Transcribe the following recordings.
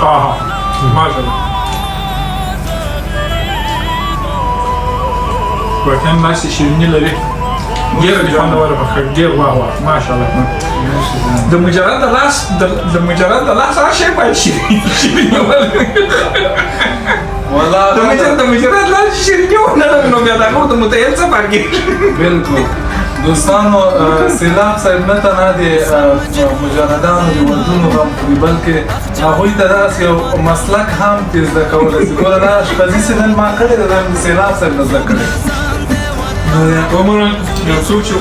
ها ماشاءالله. واقعا داسې شیریني لري، ډېره دې خوندوره پخه، ډېر واه واه، ماشاءالله. د مجرد د لاس د مجرد د لاس هر شی باید شیریني ولري. والله د مجرد لاس شیریني ونه لري نو بیا د هغه د متعهد څه فرق کېږي؟ بالکل. دوستانو، سیلاب صاحب نه تنها د مجردانو د ودونو غم خوري، بلکې هغوی ته داسې یو مسلک هم چې زده کولی شي. ګوره، دا اشپزي چې نن ما کړې ده، دا مې د سیلاب صاحب نه زده کړې. نو عموما یو څوک چې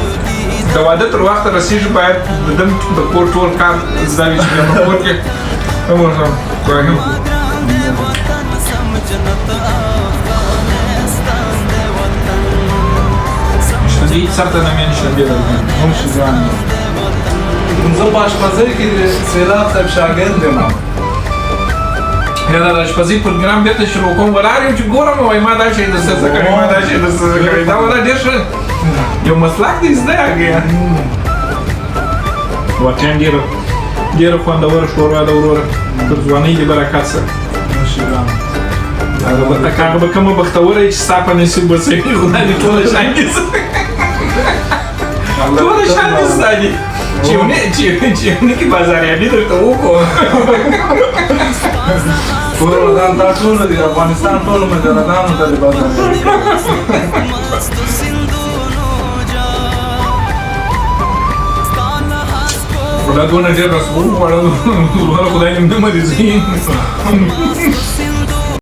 د واده تر وخته رسېږي باید د دم د کور ټول کار زده وي چې بیا په کور کې عمر هم دې سرته نه مې نشم بیا. نوش جان. زه په اشپزۍ کې د سیلاب صاحب شاګرد یم. یا دا د اشپزۍ پروګرام بیرته شروع کوم. ولاړ یم چې ګورم، وایي ما دا شی د څه زده کړی، ما دا شی د څه زده کړی. دا ولا ډېر ښه یو مسلک دی زده هغې. واقعا ډېره ډېره خوندوره ښوروا ده وروره، پر ځوانۍ دې برکت سه. نوش جان. هغه به کومه بختوره چې ستا په نصیب به څه وي. خدای دې ټوله شان دي، ټوله شان دي ستا دي چې ونه چې ونه کې بازاریابي درته وکړو. ټول ودان، تا ټولو د افغانستان ټولو مجردانو ته د بازار. خدا دونه ډېر رسول وخوړل، خدای دې نه مریضوي.